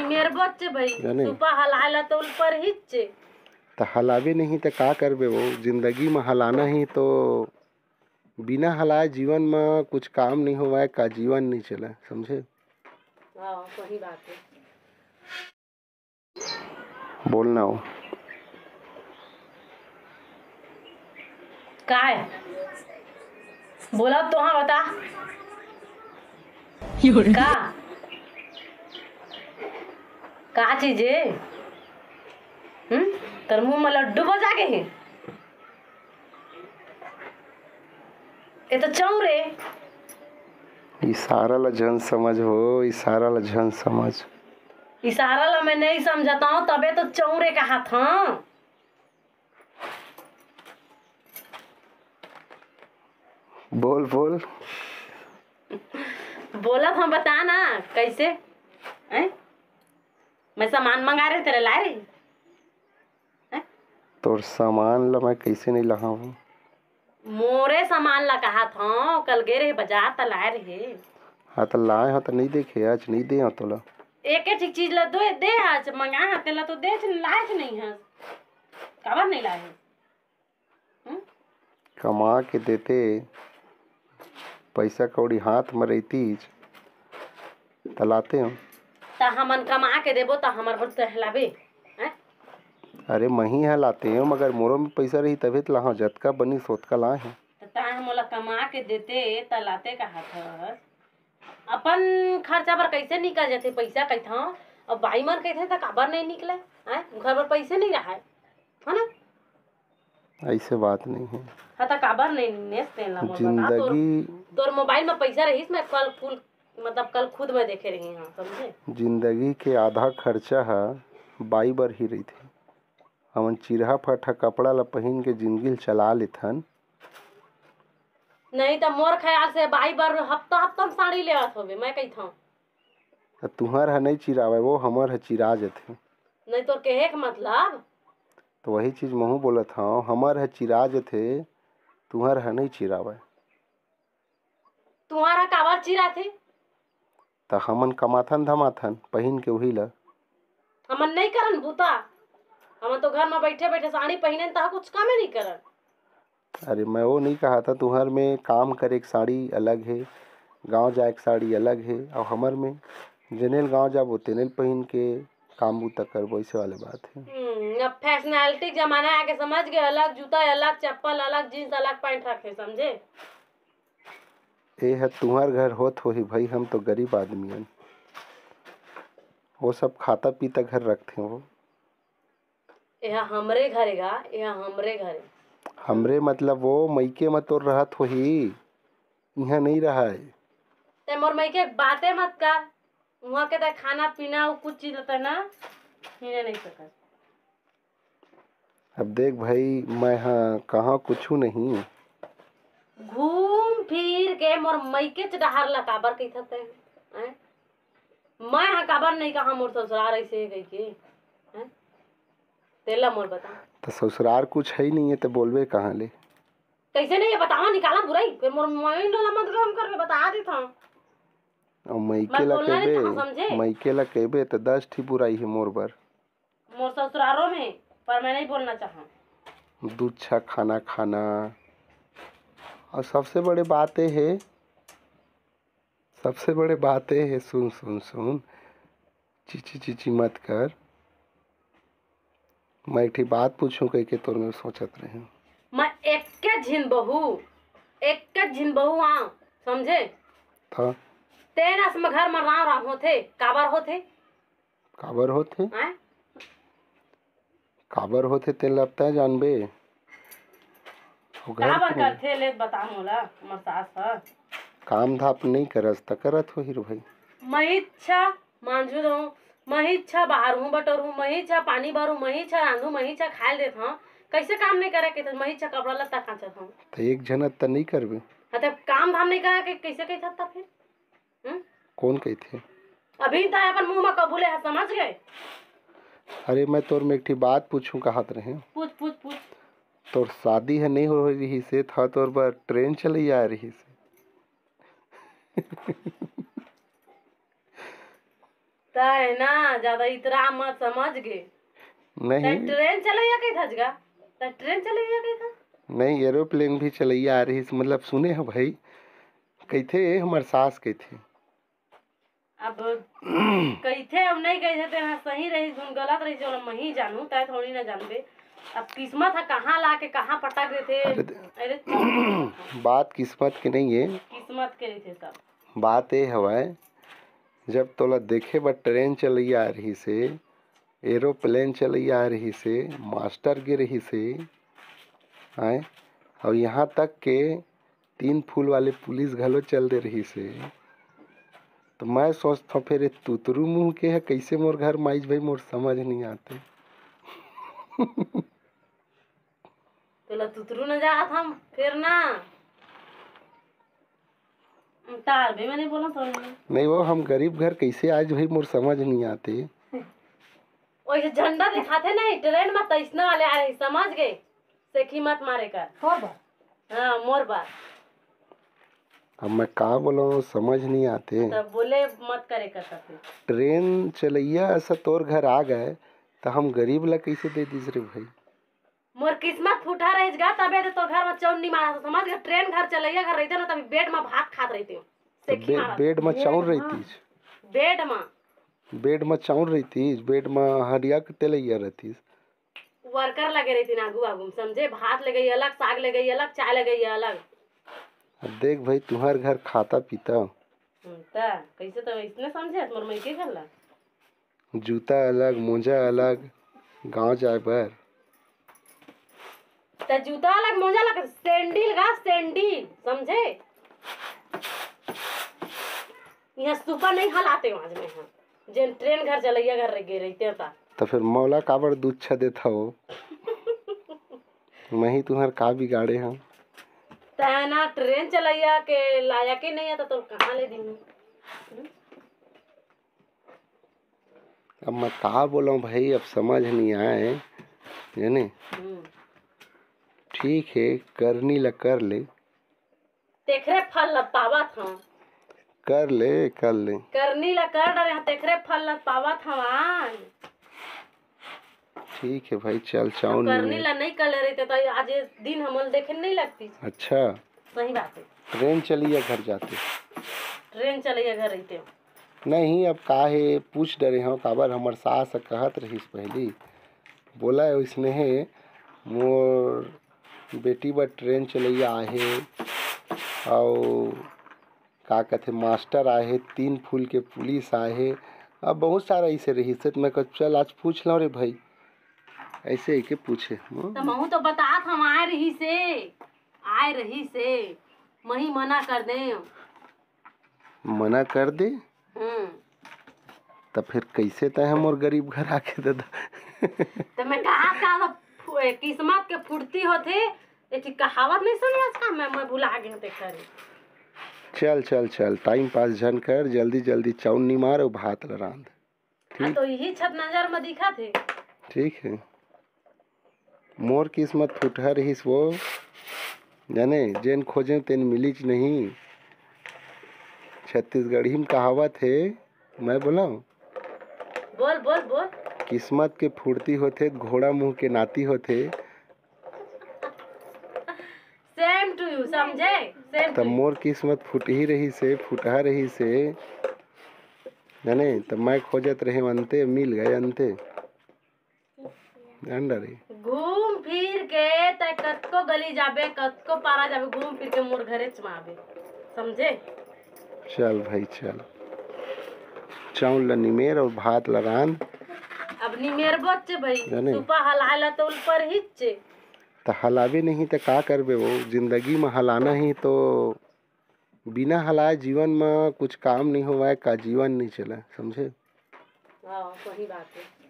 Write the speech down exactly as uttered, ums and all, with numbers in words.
मेर बच्चे भाई, जाने। सुपा हलाए ला तो ऊपर हिच्चे। त हलाबे नहीं त का करबे वो? जिंदगी म हलाना ही तो, बिना हलाए जीवन म कुछ काम नहीं होवय, का जीवन नहीं चलय, समझे? हाँ, सही बात है। बोलना हो। का है? बोला तो हाँ, बता। का? का चीज है? हम्म? तोर मुंह में लड्डू बजा के है? ये तो चौरे। इशारा ला झन समझ हो, इशारा ला झन समझ। इशारा ला मैं नहीं समझता हूँ, तबे तो चौरे कहा था। बोल, बोल। बोला था, बता ना, कैसे? हैं? मैं सामान मंगा रहे, तेरे लाए रही। हैं? तोर सामान ला मैं कैसे नहीं लाहूँ? मोरे सामान ला कहा था, कल गे रहे बाजार, त लाए रहे। हाँ, त लाए हो, त नहीं देखे, आज नहीं दे हो तोला। एक एक चीज ला दो, दे आज, मंगा हा, तेला तो दे, लाए नहीं है। काबर नहीं लाए है? हम्म? कमा के देते, पैसा कौड़ी हाथ में रहतीच, त लाते हम। त हमन कमा के देबो, त हमर बर तो हलाबे, हैं? अरे, मही ह लाते हो, मगर मोरो में पैसा रही, तभे त लाहूँ, जतका बनी, सोतका लाए हैं। त ताय मोला कमा के देते, त लाते कहा था। अपन खर्चा बर कैसे निकल जाते पैसा, कहता हूँ। अब बाई मन कहते, त काबर नहीं निकले, हैं? घर बर पैसे नहीं रहा है, है ना? ऐसे बात नहीं है। हाँ, त काबर नहीं नेस तेन ला मोर बता, तोर, जिंदगी तोर मोबाइल में पैसा रहीस, मैं कल फुल, मतलब, कल खुद मैं देखे रही हूँ, समझे? जिंदगी के आधा खर्चा ह बाई बर ही रहिथे। हमन चिरहा फटहा कपड़ा ला पहिन के जिंदगी ल चला लेथन। नहीं त मोर ख्याल से बाई बर हफ्ता हफ्ता में साड़ी लेवत होबे, मैं कहत हूँ। त तुहर ह नहीं चिरावय, वो हमर ह चिरा जथे। नहीं, तोर कहे के मतलब? तो वही चीज महू बोलत हव, हमर ह चिरा जथे, तुहर ह नहीं चिरावय। तुहर ह काबर चिराथे? त हमन कमाथन धमाथन पहिन के उही ल। हमन नहीं करन बूता, हमन तो घर में बैठे बैठे साड़ी पहिने, तह कुछ कामे नहीं करन। अरे, मैं वो नहीं कहा था, तुहर में काम करे के साड़ी अलग है, गांव जाए के साड़ी अलग है, और हमर में जेनेल गांव जाबो तेनेल पहिन के काम बूता करबो, ऐसे वाले बात है। हम्म, अब फैशनैलिटी के जमाना आके समझ गए, अलग जूता, अलग चप्पल, अलग जींस, अलग पैंट रखे, समझे? ए ह तुहर घर होत होही भाई, हम तो गरीब आदमी हन, वो सब खाता पीता घर रखथे वो। एहा हमरे घरे गा, एहा हमरे घरे। हमरे मतलब वो मइके म तोर रहत होही, इहाँ नइ रहय। ते मोर मइके के बाते मत कर। उहाँ के ते खाना पीना अउ कुछ चीज होता ना, छीने नहीं सकत। अब देख भाई, मैं हा कहाँ कुछू नहीं। घूम फिर के मोर मइकेच डहार ला काबर कहिथस तैं? हैं? मैं हा काबर नहीं कहा मोर ससुरार ऐसे है कहिके? हैं? तेला मोर बता। त ससुरार कुछ है ही नहीं है, त बोलबे कहाँ ले? कैसे नहीं है बतावा, निकाला बुराई, फिर मोर माइंड ला मत गरम करके बता देत हूँ। अउ मइके मैं ला बोलना नहीं कहिबे, चाहूँ, समझे? मइके ला कहिबे त दस ठी बुराई है मोर बर। मोर ससुरारो में, पर मैं नहीं बोलना चाहूँ। दुच्छा खाना खाना। और सबसे बड़े बात ये है, सबसे बड़े बात ये है, सुन, सुन, सुन, चीची, चीची मत कर। मैं एक ठी बात पूछूं कह के तोर में सोचत रहे हूँ। मैं एक के झिन बहू, एक के झिन बहू आं, समझे? था। तेन अस में घर में राम राम होथे, काबर होथे? काबर होथे? हैं? काबर होथे तेन ल अब तैं जानबे। वो घर काबर के करथे ले बता मोला, हमर सास ह। काम धाप नइ करस त करत होही रे भाई। महिच्छा मांजू रहूं, महिच्छा बाहर हूं बटोर हूं, महिच्छा पानी भरूं, महिच्छा रांधू, महिच्छा खाए देत हूं। कैसे काम नहीं करे के त महिच्छा कपड़ा लत्ता कांचत हूं। त एक झनत त नइ करबे। हाँ, त काम धाम नहीं करे के कैसे कहत त फिर? हम्म? कौन कहिथे? अभी त अपन मुंह में कबूले है, समझ गए? अरे, मैं तोर में एक ठी बात पूछूं कहत रहे। पूछ, पूछ, पूछ। तोर शादी है नहीं हो रही से, था तोर बर ट्रेन चले आ रही से। तय ना ज्यादा इतरा मत, समझ गे। नहीं। तय ट्रेन चलैया कहिथस गा? तय ट्रेन चलैया कहिथस? नहीं, एरोप्लेन भी चलैया आ रहिस, मतलब सुने हो भाई, कहिथे हमर सास कहिथे। अब कहिथे, अब नहीं कहिथे, तेन ह सही रहिस, धुन गलत रहिस, ओला मही जानहूं, तय थोड़ी ना जानबे। अब किस्मत ह कहाँ ला के कहाँ पटक देथे। अरे दे- अरे बात किस्मत के नहीं है। किस्मत के रहिथे सब। बात ए हवय, जब तोला देखे बर ट्रेन चलैया आ रहिस हे, एरोप्लेन चलैया आ रहिस हे, मास्टर गे रहिस हे, आय, अउ यहाँ तक के तीन फूल वाले पुलिस घलो चल दे रहिस हे, तो मैं सोचथंव, फेर ए तुतरू मुंह के ह कइसे मोर घर म आइस भाई, मोर समझ नहीं आते। तोला तुतरू न जात हम, फेर ना। तार भी मैं नहीं बोला तो नहीं। नहीं वो हम गरीब घर कैसे आज भाई मोर समझ नहीं आते। ओइसे झंडा दिखाथे नहीं, ट्रेन में तैसना वाले आ रही, समझ गए? सेखी मत मारे कर। तोर बर। हाँ, मोर बर। अब मैं का बोलूं, समझ नहीं आते। तब बोले मत करे कर तब फिर। ट्रेन चलैया ऐसा तोर घर आ गए, तो हम गरीब ला कैसे दे दीस रे भाई? मोर किस्मत फूटा रहिस गा, तबे तो तोर घर में चौन नहीं मारा, समझ गए? ट्रेन घर चलैया घर रहते ना, तभी बेड में भात खात रहते हो। तो सेखी बे-, मारा। बेड में चाउर रहतीस। बेड में। बेड में चाउर रहतीस, बेड में हरिया के तेलैया रहतीस। वर्कर लगे रहितिन आगू आगू में, समझे? भात ले गई अलग, साग ले गई अलग, चाय ले गई अलग। अब देख भाई, तुहर घर खाता पीता। हम्म, त कैसे तो इसने समझे, मोर मइके घर ला। जूता अलग, मोजा अलग, गांव जाए बर। त जूता अलग, मोजा अलग, सैंडल गा, सैंडल, समझे? यहाँ सुपर नहीं हलाते आज मैं, हाँ। जेन ट्रेन घर चलैया घर गे रहिते ता। तो फिर मौला काबर दुच्छा देत हव? मैं ही तुहर का बिगाड़े हंव? तै ना ट्रेन चलैया के लायक ही नहीं है, तो तोर कहाँ ले दी? अब मैं का बोलूं भाई, अब समझ नहीं आए, जाने। हम्म। ठीक है, करनी ला कर ले। तेखरे फल ला पावत हंव। कर ले, कर ले। करनी ला कर डरे हंव, तेखरे फल ला पावत हंव आज। ठीक है भाई, चल, चाउर अब करनी नहीं ला नहीं कर ले रहिते, तो आज ये दिन हमन देखे नहीं लगती। अच्छा। सही बात है। ट्रेन चलैया घर जाते। ट्रेन चलैया घर रहिते। नहीं, अब का हे, पूछ डरे हंव, काबर हमर सास ह कहत रहिस पहिली, बोला हे ओइसने हे, मोर बेटी बर ट्रेन चलैया आहे, अउ का कथे, मास्टर आहे, तीन फूल के पुलिस आहे, अब बहुत सारा ऐसे रहिस हे, त मैं कहा, चल आज पूछ लंव रे भाई, ऐसे ही के पूछे। हम्म। त महू तो बतात हंव, आए रहिस हे, आए रहिस हे, मही मना कर दे। मना कर दे? हम्म। त फिर कैसे तय ह मोर गरीब घर आके ददा? त मैं कहा, का फु-, ए, किस्मत के फुर्ती होथे, एक ठिक कहावत नहीं सुनवस का? मैं, मैं भुला गे हंव तेखर। चल, चल, चल, टाइम पास झन कर, जल्दी, जल्दी चाउर निमार अउ भात ल रांध। हाँ, ठीक। तो यही छत नजर में दिखत हे। ठीक है। मोर किस्मत फुटहा रहिस वो, जाने, जेन खोजेंव तेन मिलिच नहीं। छत्तीसगढ़ी में कहावत हे, मैं बोलंव? बोल, बोल, बोल। किस्मत के फुर्ती होथे, घोड़ा मुंह के नाती होथे। Same to you, समझे? Same त to you। मोर किस्मत फुटही रहिस हे, फुटहा रहिस हे, जाने, त मैं खोजत रहेंव अंते, मिल गए अंते। जान डारे। घूम फिर के तै कतको गली जाबे, कतको पारा जाबे, घूम फिर के मोर घरेच म आबे, समझे? चल भाई चल, चाउर ल निमेर अउ भात ल रांध। अब निमेरबोच भाई, जाने। सुपा हलाए ल तो ऊपर हिच चे। त हलाबे नहीं त का करबे वो, जिंदगी म हलाना ही तो बिना हलाए जीवन म कुछ काम नहीं होवय, का जीवन नहीं चलय, समझे? हाँ, सही बात है।